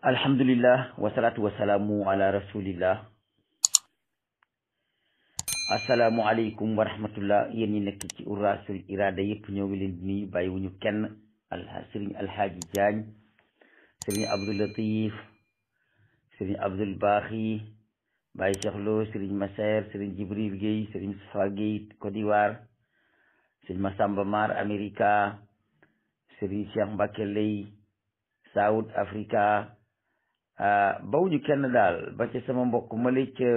alhamdulillah wasalaatu wasalaamu ala rasulillah asalaamualeykum wa rahmatullah yéen ñi nekk ci Uras-ul Irada yëpp ñoo ngi leen di nuyu bàyyiwuñu kenn sëriñ alhaaji Jaañ sëriñ Abdou Latif sëriñ Abdoul Baaxi Baye Cheikh Lo sëriñ Massaer sëriñ Jibril Gueye sëriñ Safa Gueye Côte d'Ivoire sëriñ Massamba Mar America sëriñ Cheikh Mbacke Lay South Africa bawuñu kenn daal ba ca sama mbokk ma la ca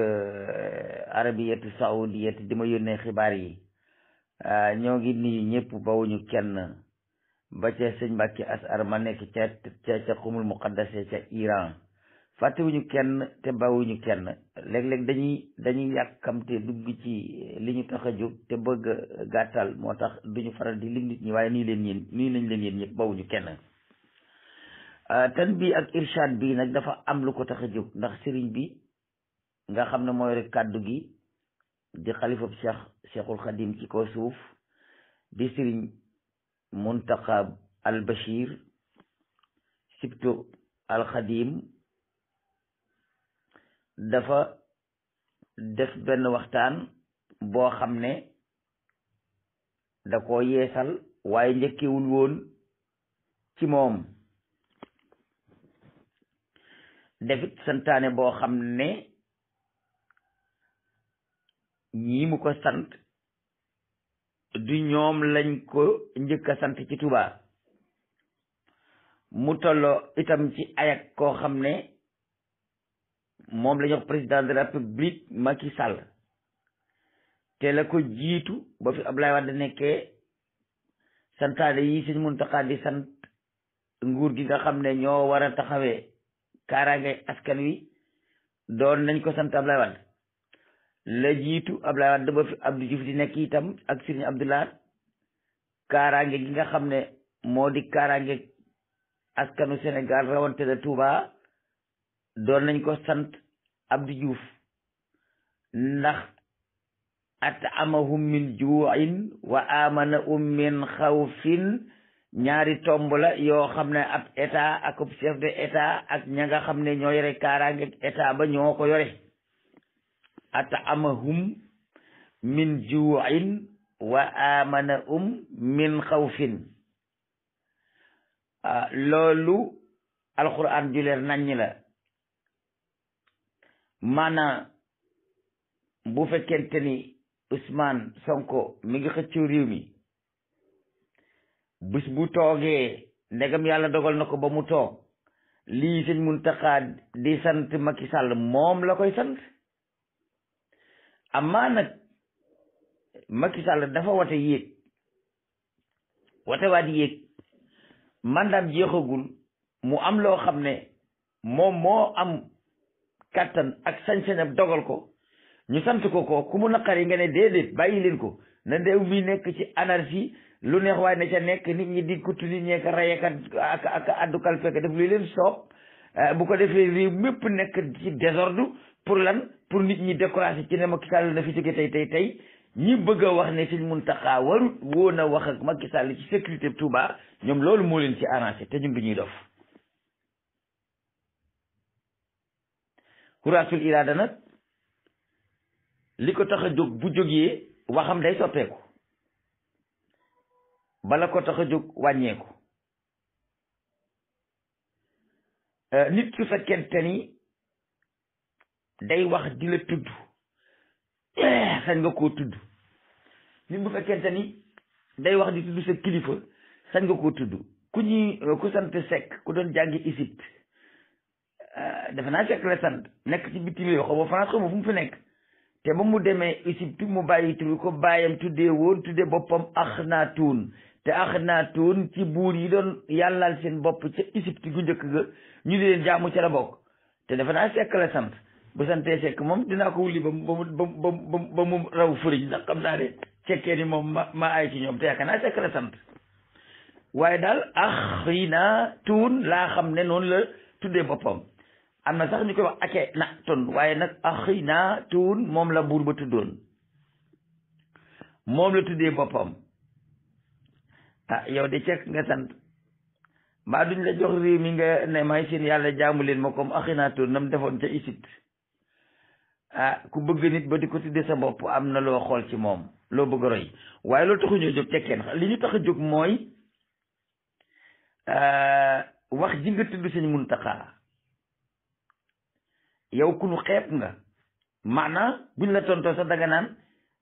arabiyatu saoudiyatu di ma yónnee xibaar yi ñoo ngi nii ñëpp bawuñu kenn ba ca sëñ Mbàkke Asar ma nekk ca xumul muqaddase ca Iran fàttewuñu kenn te bawuñu kenn léeg-léeg dañuy yàkkamte dugg ci li ñu tax a jóg te bëgg a gàttal moo tax duñu faral di lim nit ñi waaye nii nañ leen yéen ñëpp bawuñu kenn tan bi ak irshad bi nag dafa am lu ko tax a jóg ndax sëriñ bi nga xam ne mooy rek kàddu gi di xalifab cheikhul xadim ci kaw suuf di sëriñ Muntaqa al Bachir sibtu al xadim dafa def benn waxtaan boo xam ne da ko yeesal waaye njëkkewul woon ci moom defit santaane boo xam ne ñii mu ko sant du ñoom lañ ko njëkk a sant ci Tuubaa mu tolloo itam ci ayak koo xam ne moom la ñu wax président de la République Macky Sall te la ko jiitu ba fi Abdoulaye Wade nekkee santaane yi Sëñ Muntaxa di sant nguur gi nga xam ne ñoo war a taxawee kaaraange askan wi doon nañ ko sant Abdoulaye Wade la jiitu Abdoulaye Wade ba fi Abdou Diouf di nekk itam ak Serigne Abdoulaye kaaraange gi nga xam ne moo di kaaraange askanu Sénégal rawante la Touba doon nañ ko sant Abdou Diouf ndax at'amahum min ju'in wa amanahum min xawfin ñaari tomb la yoo xam ne ab état ak chef de état ak ña nga xam ne ñoo yore kaaraange état ba ñoo ko yore at'amahum min ju'in wa amanahum min xawfin loolu alquran ju leer naññ la maanaam bu fekkente ni Ousmane Sonko mi ngi xëccoo réew mi bis bu toogee ndegam yàlla dogal na ko ba mu toog lii Sëñ Muntaxa di sant Macky Sall moom la koy sant amaa nag Macky Sall dafa wate yéeg wate waat yéeg mandaam jeexagul mu am loo xam ne moom moo am kàttan ak sañ-sañam dogal ko ñu sant ko ku mu naqari nga ne déedéet bàyyi leen ko na ndeew mi nekk ci anarchie lu neex waaye na ca nekk nit ñi di kuttu nit ñeeka rayeka ak addukal fekk def lu leen soob bu ko defee réew mépp nekk ci désordre pour lan pour nit ñi découragé ci ne Macky Sall na fi jóge tey ñi bëgg a wax ne Sëñ Muntaxa warut woon a wax ak Macky Sall ci sécurité Touba ñoom loolu moo leen ci arrangé te ñun du ñuy dof Uras-ul Irada nag li ko tax a jóg bu jógee waxam day soppeeku bala ko tax a jóg wàññeeku nit su fekkente ni day wax di la tudd sañ nga koo tudd nit bu fekkente ni day wax di tudd sa kilifa sañ nga koo tudd ku sant Seck ku doon jàngi Égypte defe naa Seck la sant nekk ci bitim réew xaw ma France xaw ma fu mu fi nekk te ba mu demee Égypte mu bàyyi tur ko bàyyam tuddee woon tuddee boppam Akhenaton te Akhenaton ci buur yi doon yàllal seen bopp ca Égypte gu njëkk ga ñu di leen jaamu ca la bokk te defe naa Seck la sant bu santee Seck moom dinaa ko wulli ba mu raw fëriñ ndax xam naa ne cekkee ni moom ma ay ci ñoom te yaakaar naa Seck la sant waaye daal Akhenaton laa xam ne noonu la tuddee boppam am na sax ñu koy wax Akhenaton waaye nag Akhenaton moom la buur ba tuddoon moom la tuddee boppam yow de Seck nga sant mbaa duñ la jox réew mi nga ne may seen yàlla jaamu leen ma comme Akhenaton nam defoon ca Égypte ku bëgg nit ba di ko tudde sa bopp am na loo xool ci moom loo bëgg a roy waaye loolu taxuñoo jóg tekkeen li ñu tax a jóg mooy wax ji nga tudd sëñ Muntaxa yow ku nu xeeb nga maanaam buñ la tontoo sax danga naan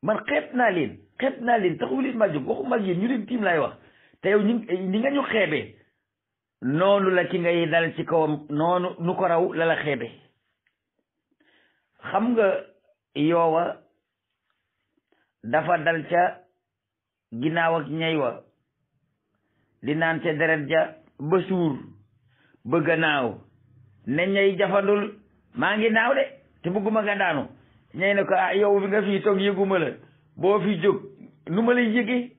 man xeeb naa leen taxu leen maa jóg waxu mag yéen ñu leen tiim laay wax te yow ñi nga ñu xeebee noonu la ki ngay dal ci kawam noonu nu ko raw la la xeebe xam nga yoowa dafa dal ca ginnaaw ak ñay wa di naan ca deret ja ba suur ba gannaaw ne ñay jafandul maa ngi naaw de te bëgguma nga daanu ñay ne ko yow bi nga fii toog yëguma la boo fi jóg nu ma lay yëgee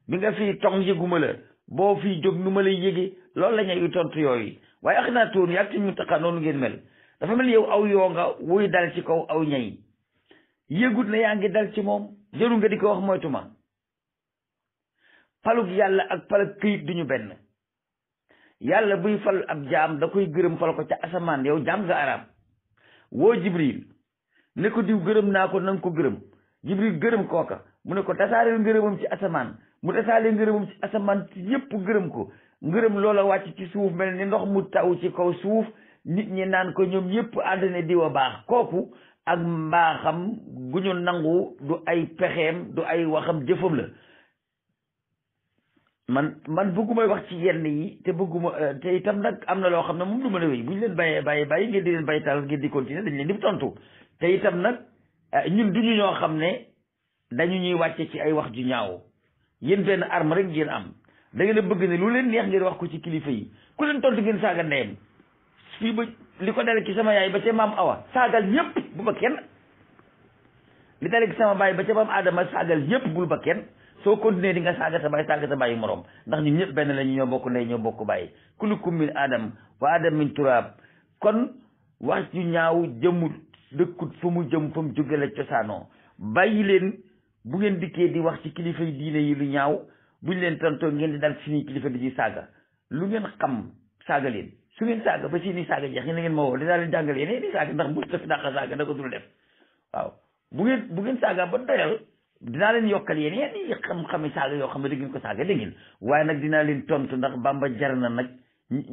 bi nga fii toog yëguma la boo fii jóg nu ma lay yëgee loolu la ñuy tontu yooyu waaye Akhenaton yàgg ñu taxa noonu ngeen mel dafa mel yow aw yoo nga wuy dal ci kaw aw ñay yëgut na yaa ngi dal ci moom jëru nga di ko wax moytuma palug yàlla ak palug këyit duñu benn yàlla buy fal ab jaam da koy gërëm fal ko ca asamaan yow jaam nga arab woo Jibril ne ko diw gërëm naa ko na nga ko gërëm Jibril gërëm kooka mu ne ko tasaareel ngërëmam ci asamaan mu tasaareel ngërëmam ci asamaan ci yépp gërëm ko ngërëm loola wàcc ci suuf mel ni ndox mu taw ci kaw suuf nit ñi naan ko ñoom yépp ànd ne diwa baax kooku ak mbaaxam gu ñu nangu du ay pexeem du ay waxam jëfam la man bëggumay wax ci yenn yi te bëgguma te itam nag am na loo xam ne moom du mën a wéy bu ñu leen bàyyi ngeen di leen bàyyi taal ngeen di continuer dañ leen di tontu te itam nag ñun duñu ñoo xam ne dañu ñuy wàcce ci ay wax ju ñaaw yéen benn arme rek ngeen am da ngeen a bëgg ne lu leen neex ngeen wax ko ci kilifa yi ku leen tontu ngeen saaga ndeyam fii ba li ko dale ci sama yaay ba ca maam Awa saagal ñëpp bu ba kenn li dale ci sama baay ba ca maam Adama saagal ñëpp bul ba kenn soo continuer di nga saaga sa baay moroom ndax ñun ñëpp benn la ñu ñoo bokk ndey ñoo bokk baay kullukum min adam wa adam min turab kon wax ju ñaaw jëmul dëkkut fa mu jëm fa mu jóge la cosaanoo bàyyi leen bu ngeen dikkee di wax ci kilifa yi diine yi lu ñaaw buñ leen tontoo ngeen di dal suñuy kilifa di ñuy saaga lu ngeen xam saaga leen su ngeen saaga ba si ni saaga jeex ñu ne ngeen ma woo dinaa leen jàngal yeneen di saaga ndax bu def dàqa saaga da ko dul def waaw bu ngeen saaga ba doyal dinaa leen yokkal yeneen yi xam-xami saaga yoo xam ne da ngeen ko saaga dégg ngeen waaye nag dinaa leen tontu ndax Bamba jar na nag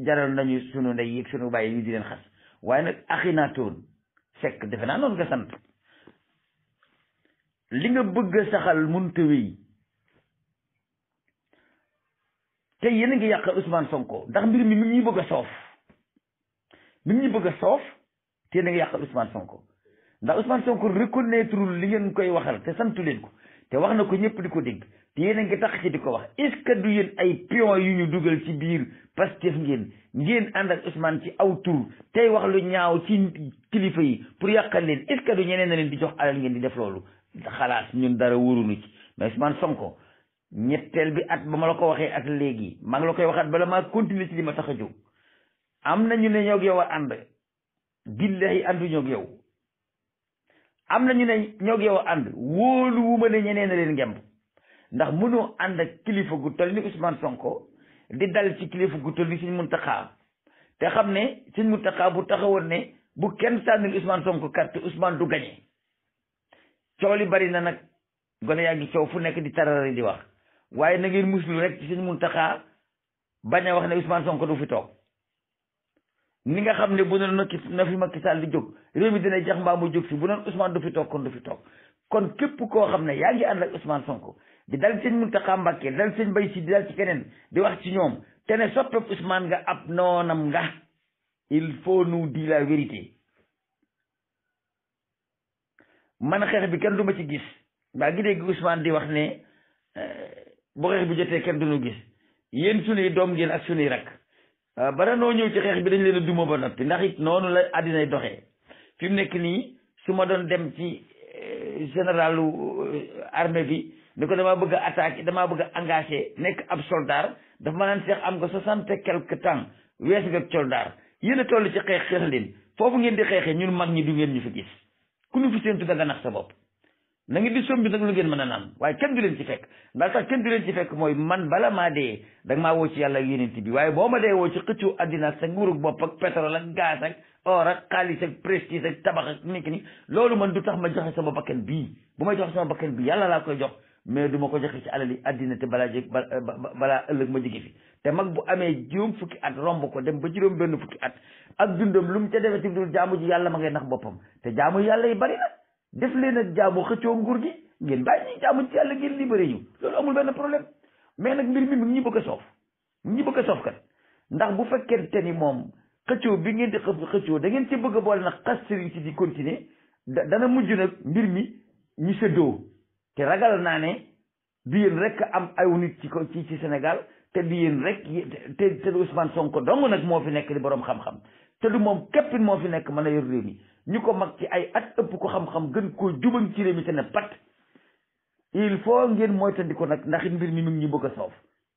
jaral nañu sunu ndey yeeg sunu bàyyi ñu di leen xas waaye nag Akhenaton fekk defe naa noonu nga sant li nga bëgg a saxal mënut a wéy te yéen a ngi yàqal Ousmane Sonko ndax mbir mi ñuy bëgg a soof te yéen a ngi yàqal Ousmane Sonko ndax Ousmane Sonko reconnaître li ngeen koy waxal te santu leen ko te wax na ko ñëpp di ko dégg te yéen a ngi tax ci di ko wax est-ce que du yéen ay pion yu ñu dugal ci biir Pastef ngeen ànd ak Ousmane ci aw tur tey wax lu ñaaw ci kilifa yi pour yàqal leen est-ce que du ñeneen na leen di jox alal ngeen di def loolu xalaas ñun dara wóorunu ci mais Ousmane Sonko ñetteel bi at ba ma la ko waxee ak léegi maa ngi la koy waxaat bala maa continuer ci li ma tax a jóg am na ñu ne ñoog yow a ànd billahi àndu ñoog yow am na ñu ne ñoog yow a ànd wóolu wu ma ne ñeneen a leen ngemb ndax mënoo ànd ak kilifa gu toll ni Ousmane Sonko di dal ci kilifa gu toll ni Sëñ Muntaxa te xam ne Sëñ Muntaxa bu taxawoon ne bu kenn sànnil Ousmane Sonko carte Ousmane du gañe coow li bari na nag gone yaa ngi coow fu nekk di tarari di wax waaye na ngeen muslu rek ci Sëñ Muntaxa bañ a wax ne Ousmane Sonko du fi toog ni nga xam ne bu noon na fi Macky Sall di jóg réew mi dina jax mbaa mu jóg fi bu noon Ousmane du fi toog kon du fi toog kon képp koo xam ne yaa ngi ànd ak Ousmane Sonko di dal Sëñ Muntaxa Mbàkke dal Sëñ Mbay Si di dal ci keneen di wax ci ñoom te ne soppeeku Ousmane nga ab noonam nga il faut nous dire la vérité man xeex bi kenn du ma ci gis mbaa gi dégg Ousmane di wax ne bu xeex bi jotee kenn duñu gis yéen sunuy doom ngeen ak sunuy rak bara noo ñëw ci xeex bi dañ leen a duma ba noppi ndax it noonu la àddinay doxee fi mu nekk nii su ma doon dem ci généralu armée bi ni ko damaa bëgg a attaquer damaa bëgg a engagé nekk ab soldat dafa ma naan seex am nga 60 et quelque temps wees nga soldat yéen a toll ci xeex leen foofu ngeen di xeexee ñun mag ñi du ngeen ñu fi gis ku ñu fi séentu da nga nax sa bopp na ngeen di sombi nag lu ngeen mën a naan waaye kenn du leen ci fekk ndax sax kenn du leen ci fekk mooy man bala maa dee da nga maa woo ci yàlla ak yonent bi waaye boo ma dee woo ci xëccoo àddina ak sa nguurug bopp ak pétrole ak gaz ak or ak xaalis ak prestige ak tabax ak nekk ni loolu man du tax ma joxe sama bakkan bii bu may joxe sama bakkan bi yàlla laa koy jox mais du ma ko joxe ci alali àddina te balaa ëllëg ma jóge fi te mag bu amee juróom fukki at romb ko dem ba juróom benn fukki at ak dundam lu mu ca defee ci dul jaamu ji yàlla ma ngay nax boppam te jaamu yàlla yi bari na def leen ak jaamu xëccoo nguur gi ngeen bàyyi ñi jaamu ci yàlla ngeen libéré ñu loolu amul benn problème mais nag mbir mi ngi ñi bëgg a soof ñi bëgg a soof kat ndax bu fekkente ni moom xëccoo bi ngeen di xëccoo da ngeen ci bëgg a boole nag xas sëriñ si di continuer dana mujj nag mbir mi ñu séddoo te ragal naa ne du yéen rek am ay nit ci Sénégal te du yéen rek te du Ousmane Sonko dong nag moo fi nekk di boroom xam-xam te du moom képp moo fi nekk mën a yor réew mi ñu ko mag ci ay at ëpp ko xam-xam gën koo jubañ ci réew mi te ne pat il faut ngeen moytandi ko nag ndax mbir mi mu ngi ñu bëgg a soof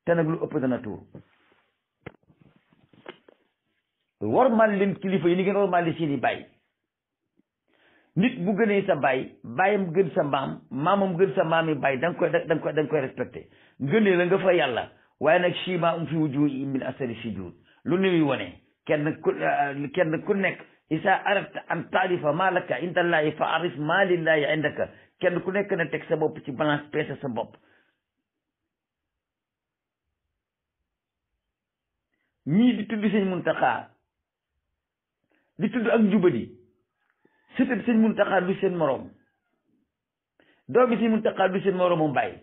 te nag lu ëpp dana tuur wormal leen kilifa yi ni ngeen wormal li seeni bàyyi nit bu gënee sa baay baayam gën sa maam maamam gën sa maam yi baay da nga koy respecté ngënee la nga fa yàlla waaye nag chima fi wujuhi min asari sujud lu nuy wone kenn ku nekk isa arafta an taarifa ma laka indallahi fa arif ma lillahi indaka kenn ku nekk na teg sa bopp ci balance peese sa bopp ñii di tudd sëñ Muntaxa di tudd ak njubadi sëtëb sëñ Muntaxa du seen moroom doomi sëñ Muntaxa du seen moroomam bàyyi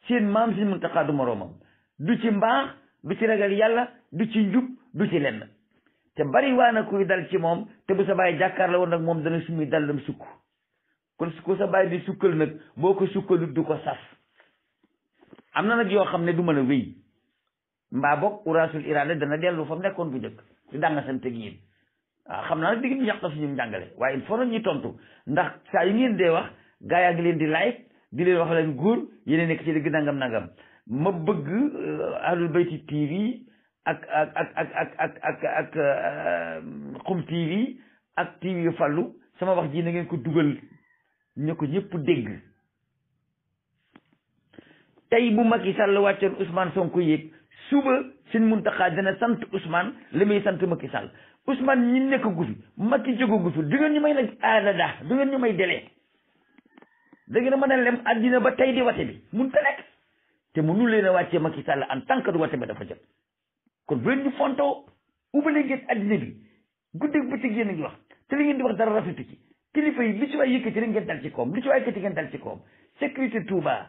seen maam sëñ Muntaxa du moroomam du ci mbaax du ci ragal yàlla du ci njub du ci lenn te bari waa na kuy dal ci moom te bu sa bàyyi jàkkaar la woon nag moom dana sumi dallam sukk kon su ko sa bàyyi di sukkal nag boo ko sukkalut du ko saf am na nag yoo xam ne du mën a wéy mbaa boog uraasul iraada dana dellu fa mu nekkoon bu njëkk di danga sant ak yéen waaw xam naa nag di ngeen yàq suñu njàngale waaye il faut nag ñu tontu ndax saa yu ngeen dee wax gaa yaa ngi leen di like di leen wax leen góor yéen nekk ci digg nangam ma bëgg Ahlul Bayti TV ak Xum TV ak TV yu Fallu sama wax ji na ngeen ko dugal ñu ko ñëpp dégg tey bu Macky Sall wàccoon Ousmane Sonko yéeg suba Sëñ Muntaxa dina sant Ousmane li muy sant Macky Sall Ousmane ñi nekk gu fi Macky jóge gu fi du ngeen ñu may nag aadada du ngeen ñu may délai da ngeen a mën a lem àddina ba tey di wate bi mun ta nekk te mënu leen a wàccee Macky Sall en tant que du wate ba dafa jot kon bu leen ñu fontoo ubbale ngeen àddina bi guddeeg bëccëg yéen a ngi wax te li ngeen di wax dara rafetu ci kilifa yi li ci waay yëkkati rek ngeen dal ci koom li ci waay yëkkati ngeen dal ci koom sécurité Touba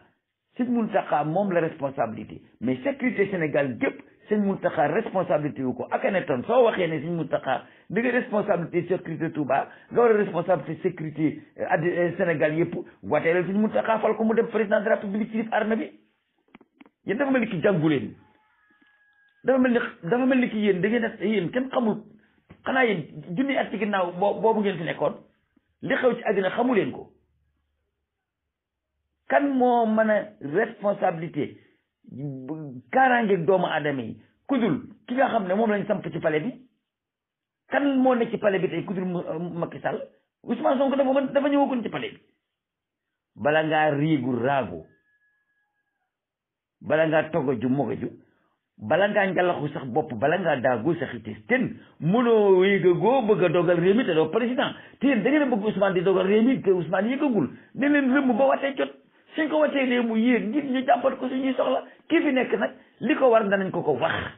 Sëñ Muntaxa moom la responsabilité mais sécurité Sénégal gépp Sëñ Muntaxa responsabilité wu ko ak ne ton soo waxee ne Sëñ Muntaxa di nga responsabilité sécurité Touba nga war a responsabilité sécurité Sénégal yëpp wateelal Sëñ Muntaxa fal ko mu dem président de la République ci armée bi yéen dafa mel ni ki jàngu leen dafa mel ni ki yéen da ngeen a yéen kenn xamul xanaa yéen junni at ci ginnaaw boobu ngeen fi nekkoon li xew ci àddina xamu leen ko kan moo mën a responsabilité kaaraangeeg doomu aadama yi kudul ki nga xam ne moom lañ samp ci palais bi kan moo nekk ci palais bi tey kudul Macky Sall Ousmane Sonko dafa ñëwagoon ci palais bi bala ngaa riigu raagu bala ngaa toggaju mogaju bala ngaa njalaxu sax bopp bala ngaa daagu sax itis ten mënoo yëgagoo bëgg a dogal réew mi te doo président te yéen da ngeen a bëgg Ousmane di dogal réew mi te Ousmane yëgagul ne leen rëmm ba watee jot suñ ko watee lee mu yéeg ngir ñu jàmbat ko suñuy soxla kii fi nekk nag li ko war danañ ko wax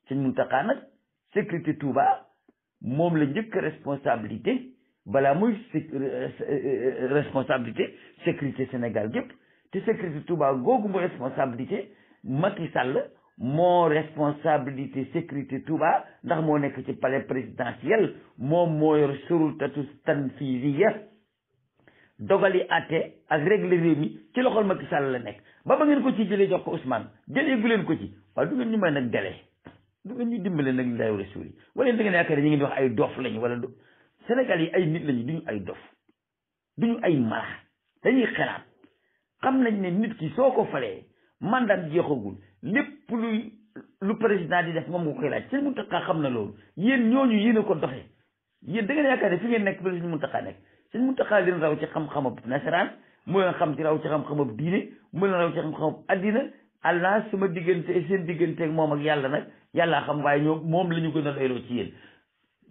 Sëñ Muntaxa nag sécurité Touba moom la njëkk responsabilité balaa muy responsabilité sécurité Sénégal gépp te sécurité Touba googu mu responsabilité Macky Sall moo responsabilité sécurité Touba ndax moo nekk ci palais présidentiel moom moo yor sultatu tanfiziya dogali àtte ak règle réew mi ci loxol Macky Sall la nekk ba ngeen ko ci jëlee jox ko Ousmane jëlee gu leen ko ci waaye du ngeen ñu may nag délai du ngeen ñu dimbale nag li lay rasul yi wala da ngeen yaakaar ñu ngi di wax ay dof lañu wala du Sénégal yi ay nit lañu duñu ay dof duñu ay mala dañuy xalaat xam nañ ne nit ki soo ko falee mandat jeexagul lépp lu président di def moom nga koy laaj Sëñ Muntaxa xam na loolu yéen ñooñu yéen a ko doxee yéen da ngeen yaakaar ne fi ngeen nekk ba Sëñ Muntaxa nekk sëñ Muntaxa leen raw ci xam-xamab nasaraan mu leen xam ci raw ci xam-xamab diine mu leen raw ci xam-xamab addina allah sama diggante seen digganteeg moom ak yàlla nag yàllaa xam waaye ñoom moom la ñu gën a doyloo ci yéen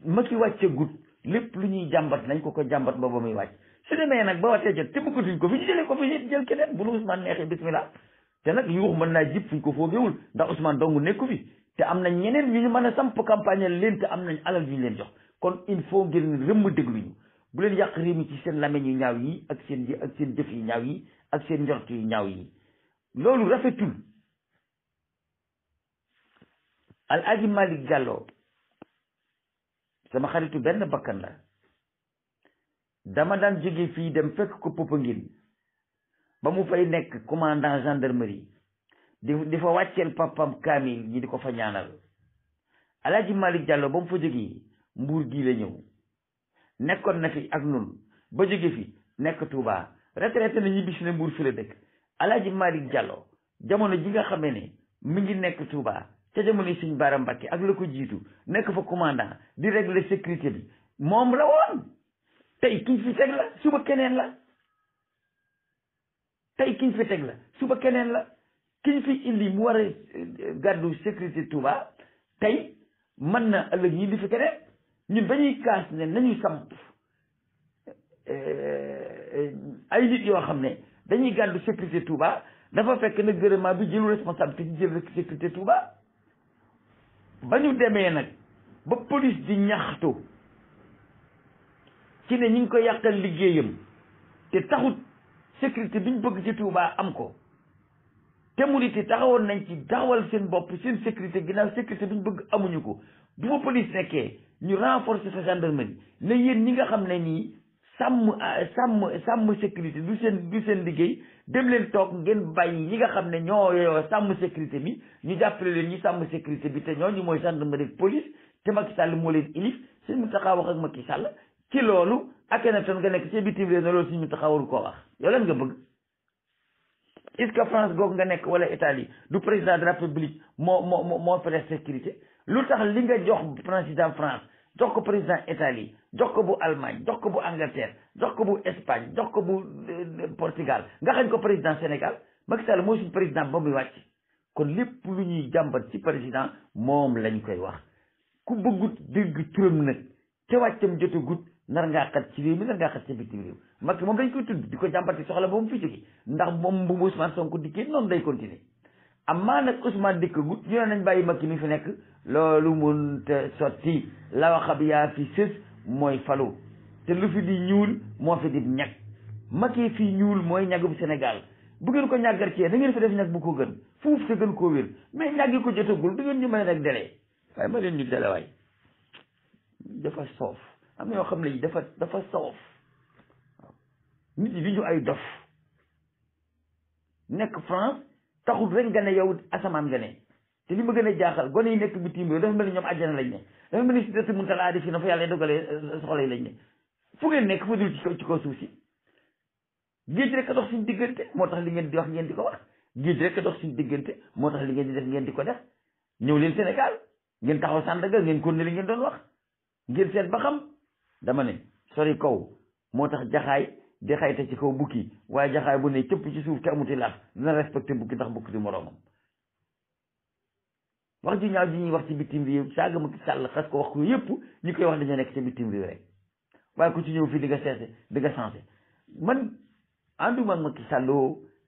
ma ki wàcce gut lépp lu ñuy jàmbat nañ ko jàmbat ba muy wàcc su demee nag ba wàccee jot te bëggatuñ ko fi ñu jëlee ko fi ñu jël keneen bu nu Ousmane neexee bismillah te nag yuux mën naa jib fuñ ko foogewul ndax Ousmane dong nekku fi te am nañ ñeneen ñu mën a samp campagne leen te am nañ alal yu ñu leen jox kon il faut ngeen rëmm dégluñu bu leen yàq réew mi ci seen lameñ yu ñaaw yi ak seen jëf yu ñaaw yi ak seen njort yu ñaaw yi loolu rafetul. Al Hadji Malick Diallo sama xaritu benn bakkan la dama daan jóge fii dem fekk ko Popenguine ba mu fay nekk commandant gendarmerie di fa wàcceel papam kaamil ñi di ko fa ñaanal Al Hadji Malick Diallo ba mu fa jógee Mbuur gii la ñëw nekkoon na fi ak nun ba jóge fi nekk Touba retraité na ñibbisi ne Mbuur fi la dëkk Al Hadji Malick Diallo jamono ji nga xamee ne mi ngi nekk Touba ca jamono yi Sëñ Bara Mbacké ak la ko jiitu nekk fa commandant di régler sécurité bi moom la woon tey kiñ fi teg la suba keneen la tey kiñ fi teg la suba keneen la kiñ fi indi mu war a gàddu sécurité Touba tey mën na ëllëg ñi di fi keneen ñun dañuy kaas ne nañu samp ay nit yoo xam ne dañuy gàddu sécurité Touba dafa fekk na gouvernement bi jëlu responsabilité ci jël sécurité Touba ba ñu demee nag ba police di ñaxtu ci ne ñu ngi ko yàqal liggéeyam te taxut sécurité bi ñu bëgg ci Touba am ko te murit yi taxawoon nañ ci taxawal seen bopp seen sécurité ginnaaw sécurité bi ñu bëgg amuñu ko bu fa police nekkee ñu renforcer sa gendarmerie ne yéen ñi nga xam ne nii sàmm sécurité du seen liggéey dem leen toog ngeen bàyyi ñi nga xam ne ñoo yoo sàmm sécurité bi ñu jàppale leen ñi sàmm sécurité bi te ñooñu mooy gendarmerie police te Macky Sall moo leen ilif Sëñ Mountakha wax ak Macky Sall ci loolu ak na ton nga nekk ci bitim réew na loolu Sëñ Mountakha waru koo wax yow lan nga bëgg est-ce que France googu nga nekk wala Italie du président de la République moo fere sécurité lu tax li nga jox président France jox ko président Italie jox ko bu Allemagne jox ko bu Angleterre jox ko bu Espagne jox ko bu Portugal nga xañ ko président Sénégal Macky Sall mooy suñu président ba muy wàcc kon lépp lu ñuy jàmbat ci président moom lañ koy wax ku bëggut dégg turam nag te wàccam jotagut nar ngaa xat ci réew mi nar ngaa xat ci bitim réew Macky moom dañ koy tudd di ko jàmbati soxla ba mu fi jóge ndax moom bu Ousmane Sonko dikkee noonu day continuer amaa nag Ousmane dikkagut ñu ne nañ bàyyi Macky mi fi nekk loolu mënta sotti la waxab yaa fi sës mooy falu te lu fi di ñuul moo fi di ñag Macky fii ñuul mooy ñagum Sénégal bu ngeen ko ñàggar cee da ngeen fi def ñag bu ko gën fuuf te gën koo wér mais ñag yi ko jotagul du ngeen ñu may nag dele waaye ma leen ñu dele waay dafa soof am na yoo xam ne yi dafa soof waaw nit yi di ñu ay dof nekk France taxul rek nga ne yow asamaan nga ne te li ma gën a jaaxal gone yi nekk bitim réew dafa mel ni ñoom àjjana lañ ne dafa mel ni si dëtt mun talaa di fi na fa yàlla dogalee soxla yi lañ ne fu ngeen nekk fa dul ci kaw suuf si géej rek a dox suñu diggante moo tax li ngeen di wax ngeen di ko wax géej rek a dox suñu diggante moo tax li ngeen di def ngeen di ko def ñëw leen Sénégal ngeen taxaw Sandaga ngeen kon ne li ngeen doon wax ngeen seet ba xam dama ne sori kaw moo tax jaxaay di xayta ci kaw bukki waaye jaxaay bu ne cëpp ci suuf te amuti laaf dina respecté bukki ndax bukki di moroomam wax ji ñaaw ji ñuy wax ci bitim réew saaga Macky Sall xas ko wax ko yëpp ñi koy wax dañoo nekk ci bitim réew rek waaye ku ci ñëw fii di nga seese di nga sensé man ànduma ak Macky Sall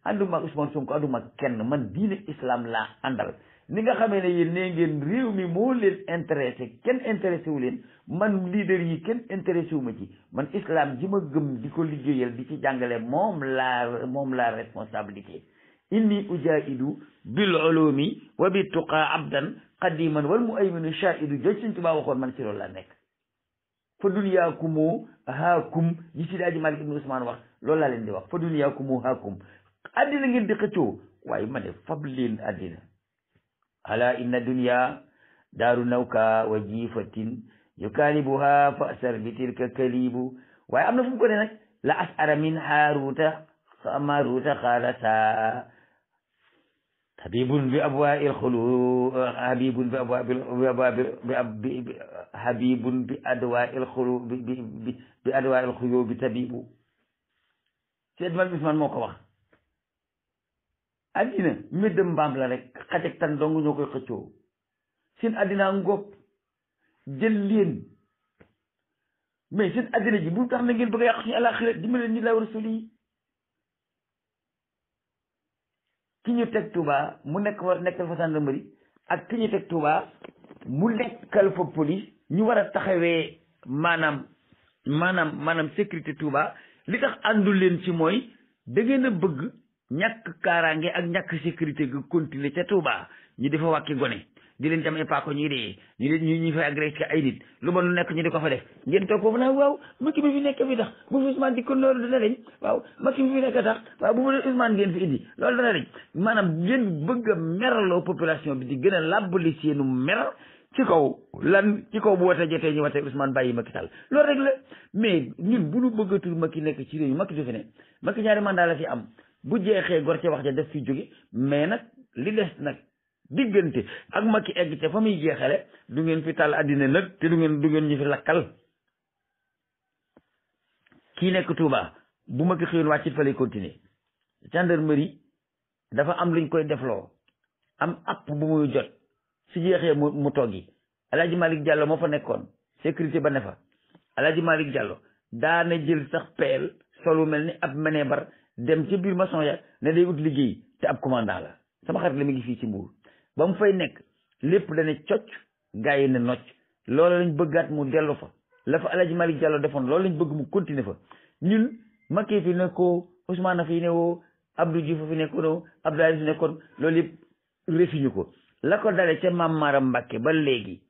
ànduma ak Ousmane Sonko ànduma ak kenn man diine islam laa àndal ni nga xamee ne yéen nee ngeen réew mi moo leen intéressé kenn intéressé wu leen man leader yi kenn intéressé wu ma ci man islam ji ma gëm di ko liggéeyal di ci jàngale moom la responsabilité inni ujaidu bil ulumi wa bi tuqa abdan qadiman wal muayminu shaidu joj Sëñ Tuubaa waxoon man ci loolu laa nekk fa duniyaakumu haakum yi si daaji Malik ibn Usmaan wax loolu laa leen di wax fa duniyaakumu haakum addina ngeen di xëccoo waaye ma ne fab leen addina ala inna dunya daaru nawka wa jifatin yukaalibuha fa asar bi tilka kalibu waaye am na fu mu ko ne nag la asara min haaruta maruta xaalata habibun bi abwaa'il xulu habibun bi habibun bi adwaa'il xulu bi adwaa'il xulu bi tabibu Seydi Mal Ousmane moo ko wax. addina mbéddam mbaam la rek xaj ak tan dong ñoo koy xëccoo seen addinaa ngóob jël leen mais seen addina ji bu tax na ngeen bëgg a yàq suñu àllaaxira dimbale ñu la rasul yi ki ñu teg Touba mu nekkal fa gendarmerie ak ki ñu teg Touba mu nekkal fa police ñu war a taxawee maanaam sécurité Touba li tax àndul leen ci mooy da ngeen a bëgg ñàkk kaaraange ak ñàkk sécurité ga continuer ca Touba ñu di fa wàkki gone di leen jam paako ñuy dee ñu fay agressé ay nit lu ma lu nekk ñu di ko fa def ngeen toog foofu nag waaw Macky bi fi nekk fi tax bu fi Ousmane di kon loolu dana deñ waaw Macky bi fi nekk tax waaw bu mu Ousmane ngeen fi indi loolu dana deñ maanaam ngeen bëgg a meraloo population bi di gën a làbbali seenu mer ci kaw bu wote jotee ñu wote Ousmane bàyyi Macky Sall loolu rek la mais ñun bu ñu bëggatul Macky nekk ci réew mi Macky du fi ne Macky ñaari mandat la fi am bu jeexee gor ca wax ja def fi jóge mais nag li des nag diggante ak Macky egg te fa muy jeexale du ngeen fi taal àddina nag te du ngeen ñu fi lakkal kii nekk Touba bu Macky xëyoon wàccit fa lay continuer gendarmerie dafa am luñ koy defloo am app bu muy jot su jeexee mu toggi Alaaji Malick Diallo moo fa nekkoon sécurité ba ne fa Alaaji Malick Diallo daana jël sax peel solu mel ni ab menebar dem ci biir maçon ya ne day ut liggéey te ab commandant la sama xarit la mu ngi fii ci Mbuur ba mu fay nekk lépp dane cocc gars yi ne nocc loolu lañ bëggaat mu dellu fa la fa Alaaji Malick Diallo defoon loolu lañ bëgg mu continuer fa ñun Macky fi nekkoo Ousmane fi ne woo Abdou Diouf fi nekkoon Abdoulaye fi nekkoon loolu yëpp refiñu ko la ko dale ca Maam Maram Mbàkke ba léegi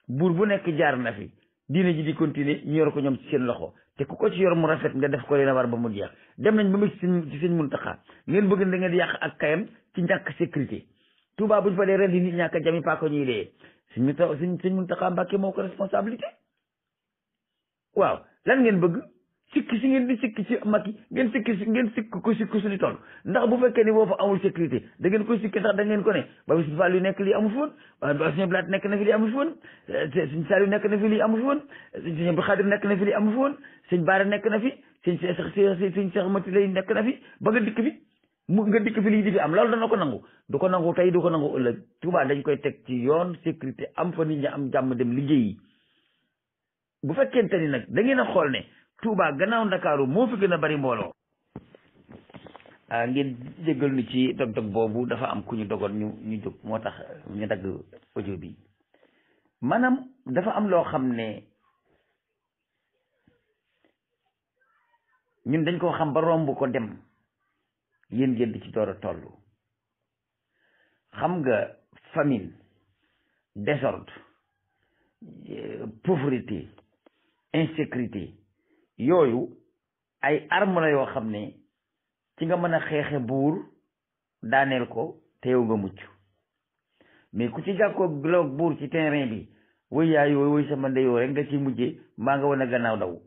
buur bu nekk jaar na fi diine ji di continuer ñu yor ko ñoom ci seen loxo te ku ko ci yor mu rafet nga def ko leen a war ba mu jeex dem nañ ba mu ci sëñ Muntaxa ngeen bëgg da ngeen di yàq ak kayam ci ñàkk sécurité Touba buñ fa dee ren di nit ñàkk jami paako ñuy dee sëñ Muntaxa Mbàkke moo ko responsabilité waaw lan ngeen bëgg sikki si ngeen di sikki ci Macky ngeen sikk ko sikki suñu toll ndax bu fekkee ni boo fa amul sécurité da ngeen koy sikki ndax da ngeen ko ne ba bis Fall yu nekk lii amu fi woon ba sëñ Blaat nekk na fi lii amu fi woon sëñ Saliou nekk na fi lii amu fi woon sëñ Abdou Khadir nekk na fi lii amu fi woon sëñ Baara nekk na fi sëñ Cheikh Mati lay nekk na fi ba nga dikk fi nga dikk fi lii di fi am loolu dana ko nangu du ko nangu tey du ko nangu ëllëg Touba dañ koy teg ci yoon sécurité am fa nit ñi am jàmm dem liggéeyi bu fekkente ni nag da ngeen a xool ne Touba gannaaw Ndakaaru moo fi gën a bari mbooloo ngeen jéggal nu ci dog-dog boobu dafa am ku ñu dogoon ñu jóg moo tax ñu dagg audio bi maanaam dafa am loo xam ne ñun dañ koo xam ba romb ko dem yéen ngeen di ci door a toll xam nga famine désordre pauvreté insécurité yooyu ay arme la yoo xam ne ci nga mën a xeexe buur daaneel ko te yow nga mucc mais ku ci jàkkoo gloog buur ci terrain bi woy yaay yooyu woy sama ndeyoo rek nga ci mujjee mbaa nga wan a gannaaw daw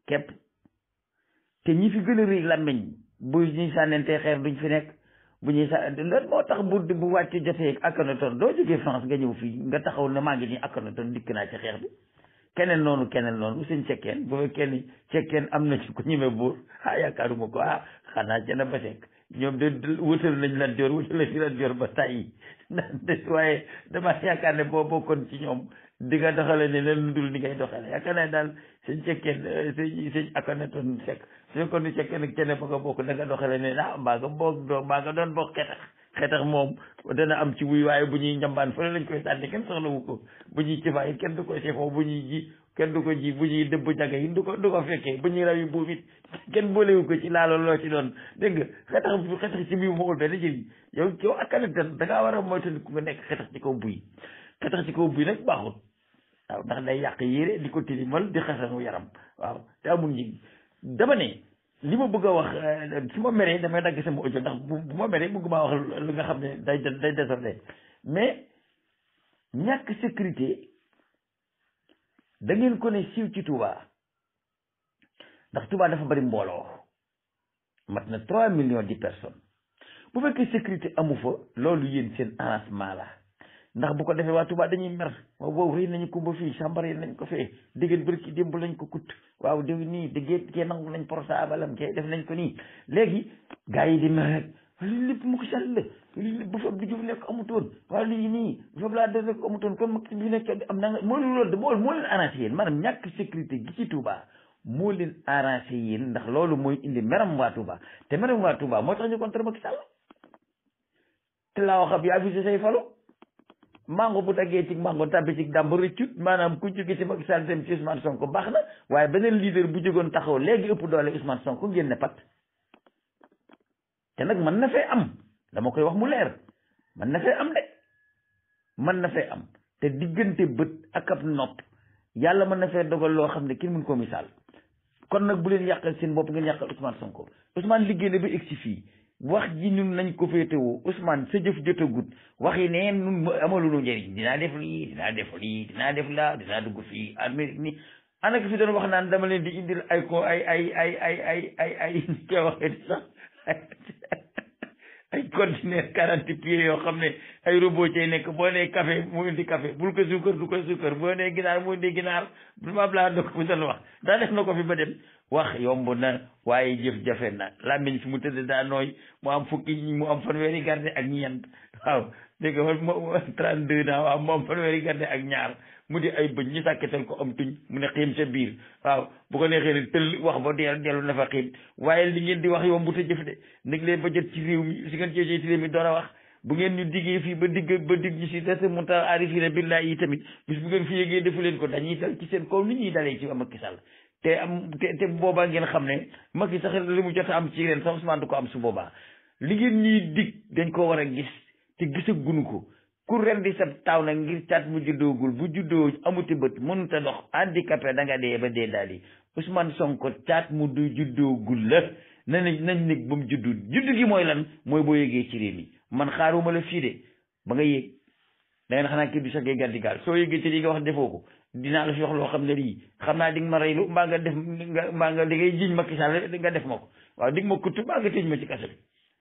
képp te ñi fi gën a rëy làmmiñ bu ñuy sànnentee xeer duñ fi nekk bu ñuy lan moo tax bu wàcc jotee Akhenaton doo jógee France nga ñëw fii nga taxaw ne maa ngi nii Akhenaton dikk naa ci xeex bi keneen noonu suñ cekkeen bu fekkee ni cekkeen am na ci ku ñemee buur yaakaaruma ko xanaa ca na ba sekk ñoom de wutal nañ Lat Joor wutal nañ Lat Joor ba tàyyi waaye dama yaakaar ne boo bokkoon ci ñoom di nga doxale ne leen dul ni ngay doxale yaakaar naa daal suñ cekkeen suñ Akhenaton sekk suñ ko ni cekkeen ak cene ba nga bokk da nga doxale ne mbaa nga doon bokk xetax moom dana am ci wuy waaye bu ñuy njambaan fële lañ koy sànni kenn soxlawu ko bu ñuy cifaay kenn du ko sefoo bu ñuy ji kenn du ko ji bu ñuy dëbb jaga yi du ko fekkee bu ñuy raw yi buum it kenn boolewu ko ci laalo loo ci doon dégg nga xetax ci biir moomul benn jëriñ yow Akhenaton da ngaa war a moytandiku nga nekk xetax ci kaw buy xetax ci kaw buy nag baaxul waaw ndax day yàq yére di ko tilimal di xasanu yaram waaw te amul njëg dama ne li ma bëgg a wax su ma meree damay dagg sama audio ndax bu ma meree bëgg maa wax lu nga xam ne day désordre mais ñàkk sécurité da ngeen ko ne siiw ci Touba ndax Touba dafa bari mbooloo mat na 3 millions de personnes bu fekkee sécurité amu fa loolu yéen seen arrangement la ndax bu ko defee waa Touba dañuy mer waaw boobu rëy nañu ko ba fii sàmbare nañ ko fee déggéen bërki démb lañ ko kut waaw dégg nii déggéen kee nangu nañ portable kee def nañ ko nii léegi gars yi di mer rek lii lépp mu ko sell la lii lépp bu fa Abdou Diouf nekk amutoon waaw lii nii bu fa laa nekk amutoon kon mag bi nekk am na nga moo loolu moo leen arrangé yéen maanaam ñàkk sécurité gi ci Touba moo leen arrangé yéen ndax loolu mooy indi meram waa Touba te meram waa Touba moo tax ñu contre Macky Sall te laa wax ab yaa fi say falu mango bu daggee ci mango tàbbi ci dàmb rëccut maanaam ku jóge ci Macky Sall dem ci Ousmane Sonko baax na waaye beneen leader bu jógoon taxaw léegi ëpp doole Ousmane Sonko ngeen ne pat te nag mën na fee am dama koy wax mu leer mën na fee am de mën na fee am te diggante bët ak ab nopp yàlla mën na fee dogal loo xam ne kenn mën koo misaal kon nag bu leen yàqal seen bopp ngeen yàqal Ousmane Sonko Ousmane liggéey na ba egsi fii wax ji ñun nañ ko féetewoo Ousmane sa jëf jotagut waxi neen nun amaluñu njëriñ dinaa def lii dinaa def lii dinaa def laa dinaa dugg fii Amérique ni ana ko fi doon wax naan dama leen di indil ay ko ay ni koy waxee sax ay conteneur 40 pieds yoo xam ne ay robot cay nekk boo nee café mu indi café bul ko suukar du ko suukar boo nee ginaar mu indi ginaar ma laa do ko fi doon wax daa def na ko fi ba dem wax yomb na waaye jëf jafe na làmmiñ fi mu tëdd daa nooy mu am fukki mu am fanweeri garde ak ñeent waaw dégg nga mo 32 naa waaw mu am fanweeri garde ak ñaar mu di ay bëñ ñu sàkketal ko am tuñ mu ne xiim sa biir waaw bu ko neexee ne tëll wax ba dellu na fa xiim waaye li ngeen di wax yomb te jëf de nég leen ba jot ci réew mi si ngeen jëjee ci réew mi door a wax bu ngeen ñu diggee fii ba digg ñu si des mu ta arifina billahi yi tamit bis bu ngeen fi yégee defu leen ko dañuy dal ci seen kaw nit ñuy dalee ci Macky Sall te boobaa ngeen xam ne Macky sax li mu jot a am ci ren sax Ousmane du ko am su boobaa li ngeen ñuy dig dañ ko war a gis te gisaguñu ko ku ren di sab taaw nag ngir caat mu juddoogul bu juddoo amuti bët mënut a dox handicapé da nga dee ba dee daal di Ousmane Sonko caat mu du juddoogul la nañ nekk ba mu juddu gi mooy lan mooy boo yégee ci réew mi man xaaruma la fii de ba nga yéeg da ngeen xanaa kii du sax ngay gàddi gaal soo yégee ci li nga wax defoo ko dinaa la fi wax loo xam ne lii xam naa di nga ma reylu mbaa nga def mbaa nga di ngay jiñ Macky Sall nga def ma ko waaw di nga ma kuttu mbaa nga tëj ma ci kaso bi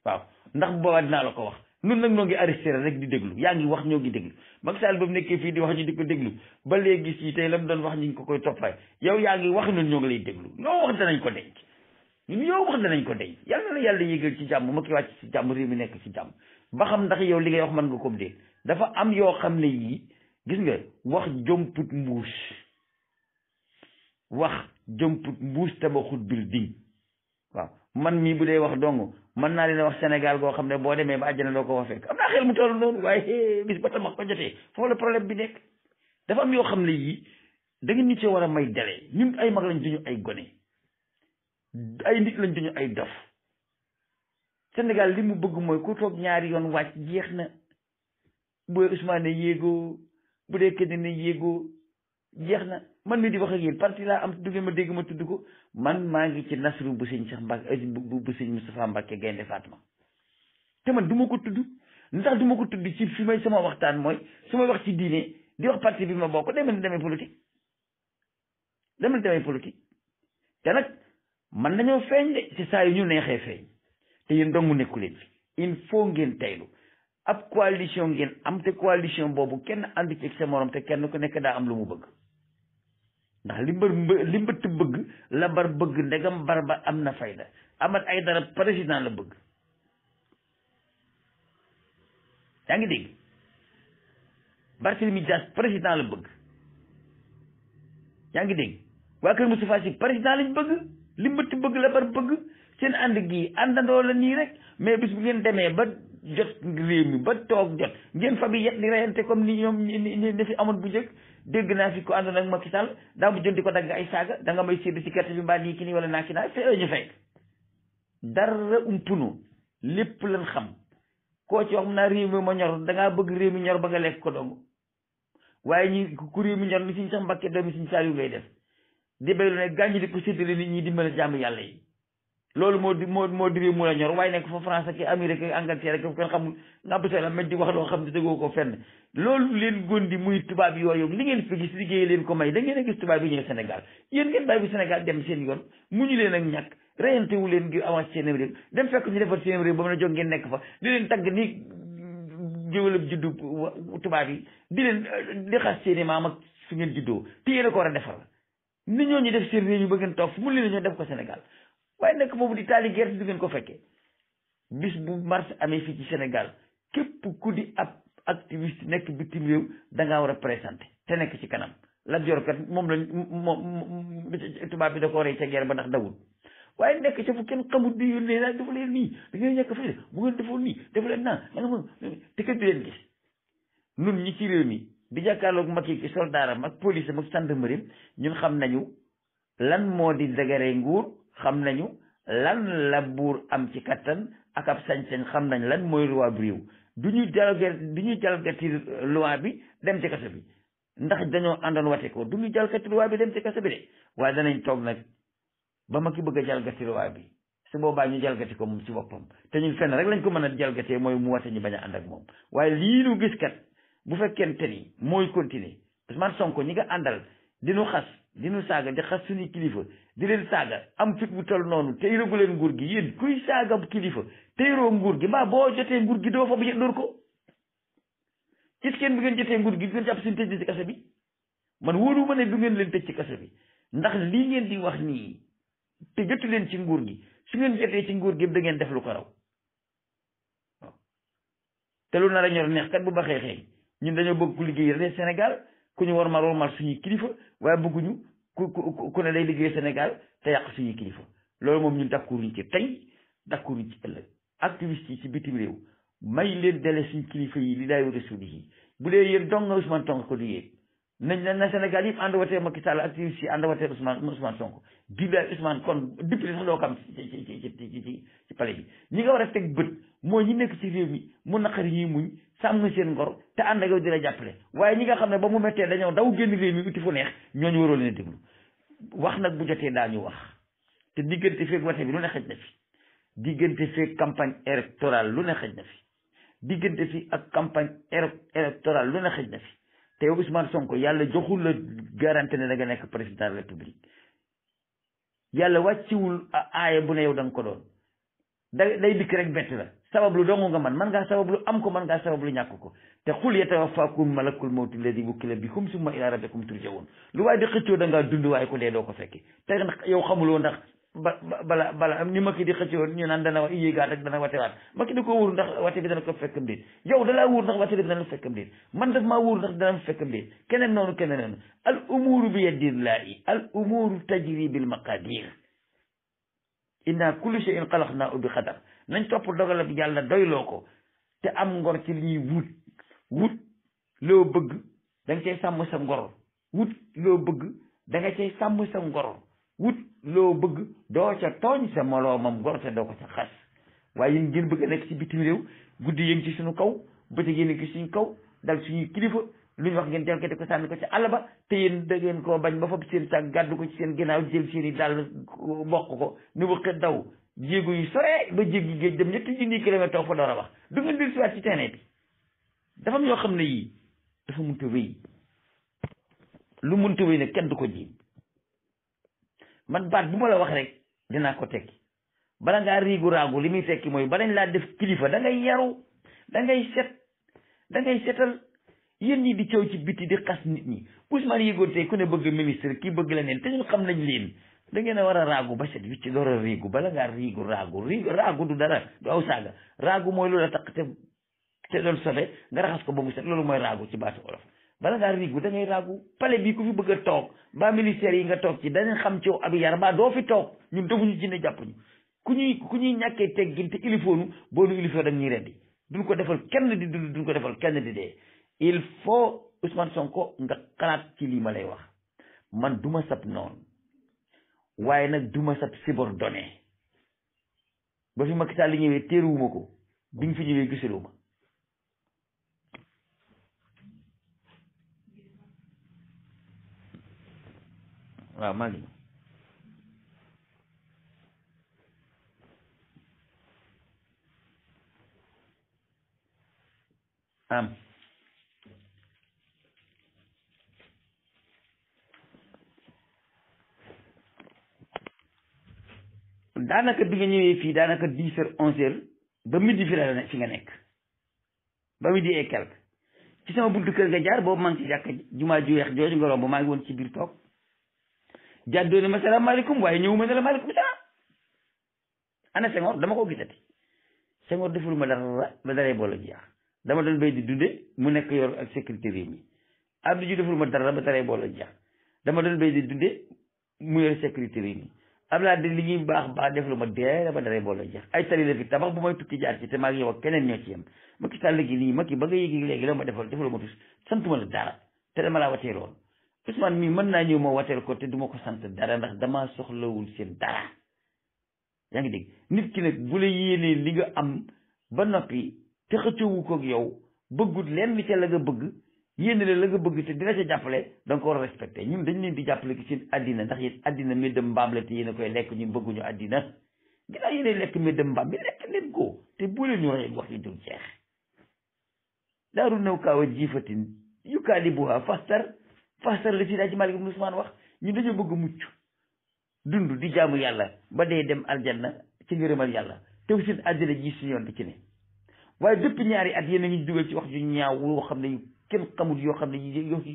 waaw ndax boobaa dinaa la ko wax nun nag noo ngi arrêté rek di déglu yaa ngi wax ñoo ngi déglu Macky Sall ba mu nekkee fii di wax ñu di ko déglu ba léegi si tey la mu doon wax ñu ngi ko koy toppaay yow yaa ngi wax ñun ñoo ngi lay déglu loo wax danañ ko denc ñun yow wax danañ ko denc yàlla na yàlla yégal ci jàmm Macky wàcc ci jàmm réew mi nekk ci jàmm ba xam ndax yow li ngay wax mën nga ko dee dafa am yoo xam ne yii gis nga wax jomput mbuus wax jomput mbuus tabaxut building waaw man mii bu dee wax dong mën naa leen wax Sénégal goo xam ne boo demee ba àjjana doo ko fa fekk am naa xel mu toll noonu waaye bis ba tabax ko jotee foofu la problème bi nekk dafa am yoo xam ne yii da ngeen nit ci war a may dale ñun ay mag lañ duñu ay gone ay nit lañ duñu ay dof Sénégal li mu bëgg mooy ku toog ñaari yoon wàcc jeex na bu Ousmane yéegoo bu dee kenn ne yéegoo jeex na man mi di wax ak yéen parti laa am du ngeen ma dégg ma tudd ko man maa ngi ci Nasru bu sëñ Cheikh Mbacke bu sëñ Moustapha Mbacke Gaynde Fatma te man du ma ko tudd ndax du ma ko tudd ci fi may sama waxtaan mooy su ma wax ci diine di wax parti bi ma bokk demee politique te nag man nañoo feeñ de ci saa yu ñu neexee feeñ te yéen dong mu nekku leen fi il faut ngeen teylu ab coalition ngeen am te coalition boobu kenn ànd ci sa morom te kenn ku nekk daa am lu mu bëgg ndax li mbëtt bëgg la bar bëgg ndegam bar ba am na fayda Ahmed Aïdara président la bëgg yaa ngi dégg Barthélémy Dias président la bëgg yaa ngi dégg waa kër Moustapha Sy président lañ bëgg li mbëtt bëgg la bar bëgg seen ànd gi àndandoo la nii rek mais bis bu ngeen demee ba jot réew mi ba toog jot ngeen fa bi yet di reyante comme ni ñoom ni fi amoon bu njëkk dégg naa fi ko àndoon ak Macky Sall daa mu jëndi ko dagg ay saaga da nga may sédd ci gerte bi mbaa nii ki nii wala naa ki naa fe ñu fekk dara umpunu lépp lan xam koo ci wax naa réew mi ma ñor dangaa bëgg réew mi ñor ba nga lekk ko dong waaye ñi ku réew mi ñor ni suñ sax Mbàkke doomi suñ Saaliw ngay def di béylu ne gàññi di ko séddale nit ñi dimbale jàmm yàlla yi loolu moo di réew mu la ñor waaye nekk fa France ak Amérique ak Angleterre ak kenn xamul nga bësee la mej di wax loo xam ne dëggoo ko fenn loolu leen gondi muy tubaab yooyu li ngeen fi gis liggéey leen ko may da ngeen a gis tubaab yi ñëw Sénégal yéen ngeen bàyyi bi Sénégal dem seen yoon mu ñu leen ak ñàkk reyante wu leen ngir avancé seen réew dem fekk ñu defar seen réew ba mën a jóg ngeen nekk fa di leen tagg ni jëwalab juddu tubaab yi di leen di xas seeni maam ak fi ngeen juddoo te yéen a ko war a defar ni ñooñu def seen réew yi ba ngeen toog fu mu leen ñoo def ko Sénégal waaye nekk foofu di taali gerte du ngeen ko fekkee bis bu mars amee fii ci Sénégal képp ku di ab activiste nekk bitim réew da ngaa war a présenté te nekk ci kanam Lat Joor kat moom la moom tubaab bi da ko rey ca guerre ba ndax dawul waaye nekk ca fu kenn xamul di yónnee daal dafa leen nii da ngeen ñàkk fay bu ngeen defoon nii dafa leen naa da nga mën te kat di leen gis nun ñi ci réew mi di jàkkaarloog Macky ki soldaaram ak police am ak gendarmerie ñun xam nañu lan moo di dëgëree nguur xam nañu lan la buur am ci kattan ak ab sañ-sañ xam nañ lan mooy loi bu réew du ñu jalgati loi bi dem ci kaso bi ndax dañoo àndoon wate ko du ñu jalgati loi bi dem ci kaso bi de waaye danañ toog nag ba ma ki bëgg a jalgati loi bi su boobaa ñu jalgati ko moom ci boppam te ñun fenn rek lañ ko mën a jalgatee mooy mu wate ñu bañ a ànd ak moom waaye lii nu gis kat bu fekkente ni mooy continuer Ousmane Sonko ñi nga àndal di nu xas di nu saaga di xas suñuy kilifa di leen saaga am fit bu tol noonu te yërëgu leen nguur gi yéen kuy saaga kilifa te yëroo nguur gi mbaa boo jotee nguur gi doo fa bu dóor ko est-ce que bu ngeen jotee nguur gi du ngeen jàpp suñu tëj ci kaso bi man wóoru ma ne du ngeen leen tëj ci kaso bi ndax lii ngeen di wax nii te jotu leen ci nguur gi su ngeen jotee ci nguur gi da ngeen def lu ko raw waaw te lu nar a ñor neex kat bu baxee xeeñ ñun dañoo bëgg ku liggéey rek Sénégal ku ñu war mal suñuy kilifa waaye bëgguñu ku ne day liggéey Sénégal te yàq suñuy kilifa loolu moom ñun d'accorduñ ci tey d'accorduñ ci ëllëg activiste yi ci bitim réew may leen dele suñu kilifa yi li laay war a suudi yi bu dee yéen dong nga Ousmane Sonko ko di yéeg na Sénégal yëpp ànd watee Macky Sall activiste yi ànd watee Ousmane Sonko billaay Ousmane kon député sax doo ko am ci palais bi ñi nga war a teg bët mooy ñi nekk ci réew mi mu naqari ñuy muñ sàmm seen ngor te ànd ak yow di la jàppale waaye ñi nga xam ne ba mu méttee dañoo daw génn réew mi uti fu neex ñooñu waroo leen a déglu wax nag bu jotee daañu wax te diggante feeg wate bi lu ne xëj na fi diggante feeg campagne électorale lu ne xëj na fi diggante fi ak campagne électorale lu ne xëj na fi te yow Ousmane Sonko yàlla joxul la garantie ne da nga nekk président de la République yàlla wàcciwul aaya bu ne yow da nga ko doon day dikk rek bett la sabab lu dongu nga man ngaa sabab lu am ko man ngaa sabab lu ñàkk ko te xul yatawaffakum malakul mawti alladi wukkila bikum summa ila rabbikum turjaun lu waaye di xëccoo da ngaa dund waaye ko dee doo ko fekki te yow xamuloo ndax bala ni Macky di xëccoo ñu naan dana yéegaat ak dana watewaat Macky da ko wóor ndax wate bi dana ko fekkam déet yow dalaa wóor ndax wate bi dana fekkam déet man daf maa wóor ndax dana fekkam déet keneen noonu al umuru bi yadillahi al umuru tajri bil maqadir inna kulli shay'in xalaqnaahu bi qadar nañ topp dogalab yàlla doyloo ko te am ngor ci li ñuy wut loo bëgg da nga cay sàmm sa ngor wut loo bëgg da nga cay sàmm sa ngor wut loo bëgg doo ca tooñ sa moroomam ngor te doo ko ca xas waaye yéen ngeen bëgg a nekk ci bitim réew guddi yéen ci suñu kaw bëccëg yéen ci suñu kaw dal suñuy kilifa lu ñu wax ngeen jalkate ko sànni ko ci àll ba te yéen da ngeen koo bañ ba fab seen saak gàddu ko ci seen ginnaaw jël seen i dàll bokk ko ni waxee daw jéego yu sore ba jéggi géej dem ñetti junni kilomètre toog fa door a wax du ngeen dir siwaat ci terrain bi dafa am yoo xam ne yii dafa mënta wéy lu mënta wéy nag kenn du ko jiim man baat bu ma la wax rek dinaa ko tekki bala ngaa riigu raagu li muy tekki mooy balañ laa def kilifa da ngay yaru da ngay setal yéen ñi di coow ci biti di xas nit ñi Ousmane yéegoon tey ku ne bëgg ministre kii bëgg la neen te ñun xam nañ leen da ngeen a war a raagu ba set wicc door a riigu bala ngaa riigu raagu du dara du aw saaga raagu mooy loolu la takk te doon sobe nga raxas ko ba mu set loolu mooy raagu ci baatu olof bala ngaa riigu da ngay raagu pale bi ku fi bëgg a toog ba ministère yi nga toog ci danañ xam ci ab yar ba doo fi toog ñun defuñu ci ne jàppuñu ku ñuy ñàkkee teggin te ilifoonu boo nu ilifoo da ñuy reddi duñ ko defal kenn di dund duñ ko defal kenn di dee il faut Ousmane Sonko nga xalaat ci lii ma lay wax man duma sab noonu waaye nag duma sab subordonné ba fi Macky Sall li ñëwee téeruwuma ko bi nga fi ñëwee gisuluma waaw maa ngi am daanaka bi nga ñëwee fii daanaka 10 heures 11 heures ba midi fi la fi nga nekk ba midi et quelque ci sama buntu kër nga jaar boobu maa ngi ci jàkka jumaa ju weex jooju nga romb maa ngi woon ci biir toog jàddoo ne ma salaamaaleykum waaye ñëwuma ne la maaleykum salaam ana Senghor dama ko gisati Senghor deful ma dara ba daree boole jeex dama doon béy di dunde mu nekk yor ak sécurité réew mi Abdou Diouf deful ma dara ba daree boole jeex dama doon béy di dunde mu yor sécurité réew mi Abdoulaye de li ñuy baax deflu ma dee ba daree boole jeex ay tali la fi tabax bu may tukki jaar ci te maa ngi yow ak keneen ñoo ci yem Macky Sall gi nii Macky ba nga yéegi léegi la ma defal ma tus santuma la dara te dama laa wateeloon Ousmane mii mën naa ñëw ma wateel ko te duma ko sant dara ndax damaa soxlawul seen dara yaa ngi dégg nit ki nag bu la yéenee li nga am ba noppi te xëccoowu ko ak yow bëggut leen ca la nga bëgg yéene la nga bëgg te dina ca jàppale da nga ko war a respecté ñun dañ leen di jàppale ki seen addina ndax yéen addina méddam mbaam la te yéen a koy lekk ñun bëgguñu addina ginnaaw yéene lekk méddam mbaam bi lekk leen ko te bu leen ñu rey wax yi dul jeex daaru naw kaaw a jiifatin yukaali buha fastar la si daa ci Malick ibn Ousmane wax ñu dañoo bëgg mucc dund di jaamu yàlla ba dee dem aljanna ci ngërëmal yàlla te seen àddina ji si yoon di ci ne waaye depuis ñaari at yéen a ngi dugal ci wax ju ñaaw yoo xam ne kenn xamul yoo xam ne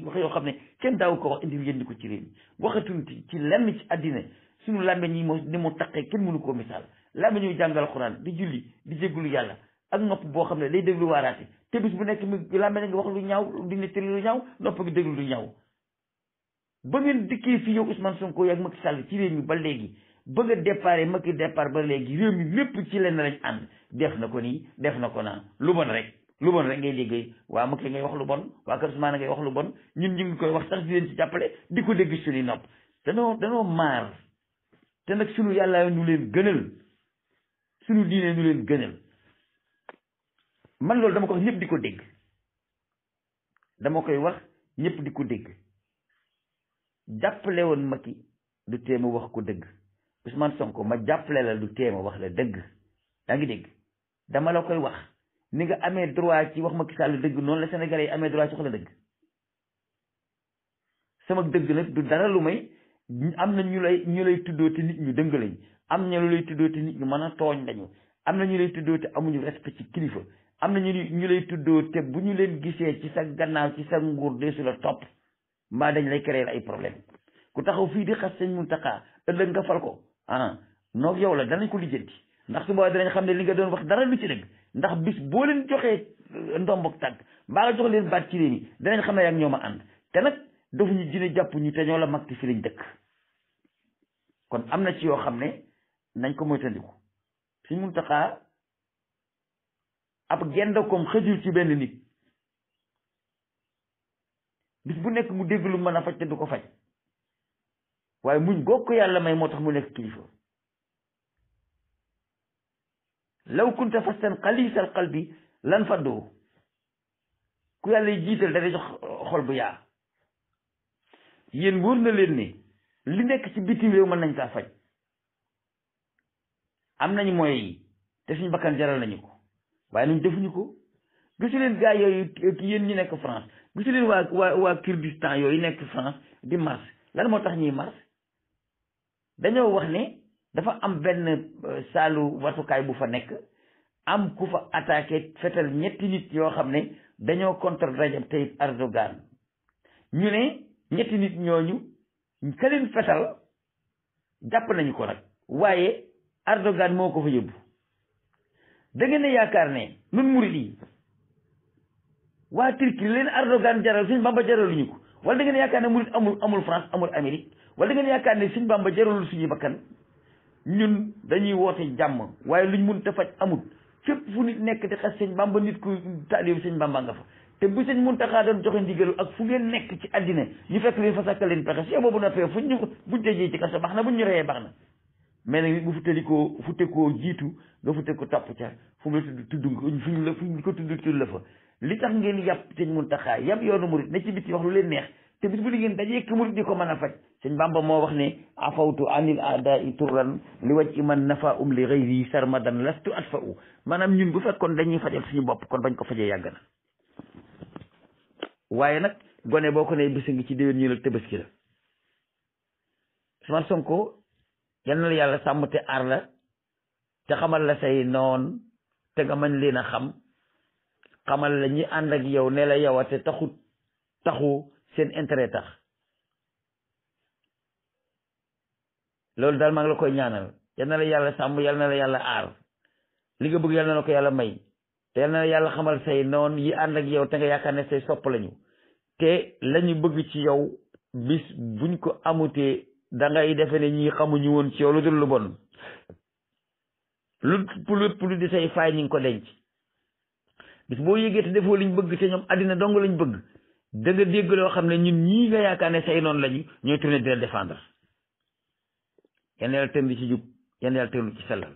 wax yoo xam ne kenn daaw ko wax indi yéen ko ci réew mi waxatuñ ci lenn ci àddina suñu làmmeñ yi moo ni mu taqee kenn mënu koo misaal làmmeñ ñu jàngal xuraan di julli di jéggulu yàlla ak nopp boo xam ne day déglu waaraate te bis bu nekk mi làmmeñ nga wax lu ñaaw di nettali lu ñaaw nopp gi déglu lu ñaaw ba ngeen dikkee fii yow Ousmane Sonko ak Macky Sall ci réew mi ba léegi bëgg a départ Macky départ ba léegi réew mi lépp ci lenn lañ ànd def na ko nii def na ko naa lu bon rek ngay liggéey waa Macky ngay wax lu bon waa kër Ousmane ngay wax lu bon ñun ñu ngi koy wax sax di leen ci jàppale di ko dégg suñuy nopp danoo maar te nag suñu yàlla ñu leen gënal suñu diine ñu leen gënal man loolu dama ko wax ñëpp di ko dégg dama koy wax ñëpp di ko dégg jàppale woon Macky du téema wax ko dëgg Ousmane Sonko ma jàppale la du téema wax la dëgg yaa ngi dégg dama la koy wax ni nga amee droit ci wax Macky Sall dëgg noonu la Sénégalais yi amee droit ci wax la dëgg sama dëgg nag du dara lu may am na ñu lay tuddoo te nit ñu dëng lañ am na ñu lay tuddoo te nit ñu mën a tooñ lañu am na ñu lay tuddoo te amuñu respect ci kilifa am na ñu lay tuddoo te bu ñu leen gisee ci sa gannaaw ci sa nguur deesu la topp mbaa dañ lay créer ay problème ku taxaw fii di xas sëñ Mountakha ëllëg nga fal ko noog yow la danañ ko lijjanti ndax su boobaa danañ xam ne li nga doon wax dara lu ci dëgg ndax bis boo leen joxee ndombok tànk mbaa nga jox leen baat ci réew mi danañ xam ne yaa ngi ñoom a ànd te nag dafa ñu dina jàpp ñu te ñoo la mag te fi lañ dëkk kon am na ci yoo xam ne nañ ko moytandiku sëñ Mountakha ab gendakoom xëjul ci benn nit bis bu nekk mu dégg lu mën a faj te du ko faj waaye muñ goog ko yàlla may moo tax mu nekk kilifa law kunta fastan xalisal qalbi lan faddoo ku yàlla jiital da day jox xol bu yaa yéen wóor na leen ne li nekk ci bitim réew mën nañ kaa faj am nañu moyens yi te suñu bakkan jaral nañu ko waaye nañ defuñu ko gisu leen gaa yooyu yéen ñi nekk France gisu leen waa Kurdistan yooyu nekk France di mars lan moo tax ñuy mars dañoo wax ne dafa am benn saalu watukaay bu fa nekk am ku fa attaqué fetal ñetti nit yoo xam ne dañoo contre Rajab Tayyip Erdogan ñu ne ñetti nit ñooñu ka leen fetal jàpp nañu ko nag waaye Erdogan moo ko fa yóbbu da ngeen ne yaakaar ne nun murid yi waa Turquie leen Erdogan jaral Sëñ Bamba jaraluñu ko wala da ngeen yaakaar ne murid amul France amul Amérique wala da ngeen yaakaar ne Sëñ Bamba jaralul suñuy bakkan ñun dañuy woote jàmm waaye luñ mun te faj amul fépp fu nit nekk di xas Sëñ Bamba nit ku taalib Sëñ Bamba nga fa te bu Sëñ Muntaxa doon joxe ndigalu ak fu ngeen nekk ci àddina ñu fekk leen fa sàkkal leen pexe si boobu noppee buñ tëjee ci kaso baax na buñ ñu reyee baax na mais nag bu futte koo jiitu nga futte ko topp ca fu mu la tudd fuñ ko tudd la fa li tax ngeen yàpp Sëñ Muntaxa yàpp yoonu murit ne ci biti wax lu leen neex te bis bu li ngeen dajee ki murit di ko mën a faj Sëñ Bamba moo wax ne afawtu anil aadai turran li waj iman nafa li gayri sarmadan lastu atfa u maanaam ñun bu fekkoon dañuy fajal suñu bopp kon bañ ko fajee yàgg na waaye nag gone boo ko ne bisi ngi ci déwén ñu la Tabaski la Ousmane Sonko yal na la yàlla sàmm te aar la te xamal la say noon te nga mën leen a xamal la ñi ànd ak yow ne la yow a te taxu seen intérêt tax loolu daal maa ngi la koy ñaanal yal na la yàlla sàmm yal na la yàlla aar li nga bëgg yal na la ko yàlla may te yal na la yàlla xamal say noon yi ànd ak yow te nga yaakaar ne say sopp lañu te lañu bëgg ci yow bis buñ ko amutee da ngay defe ne ñi xamuñu woon ci yow lu dul lu bon lu di say faay ñi ngi ko denc bis boo yëgee te defoo liñ bëgg te ñoom àddina dong lañ bëgg da nga dégg loo xam ne ñun ñii nga yaakaar ne say noonu lañu ñooy tourné di la défendre yenn yàlla tënk ci jub yenn yàlla tënk ci sellal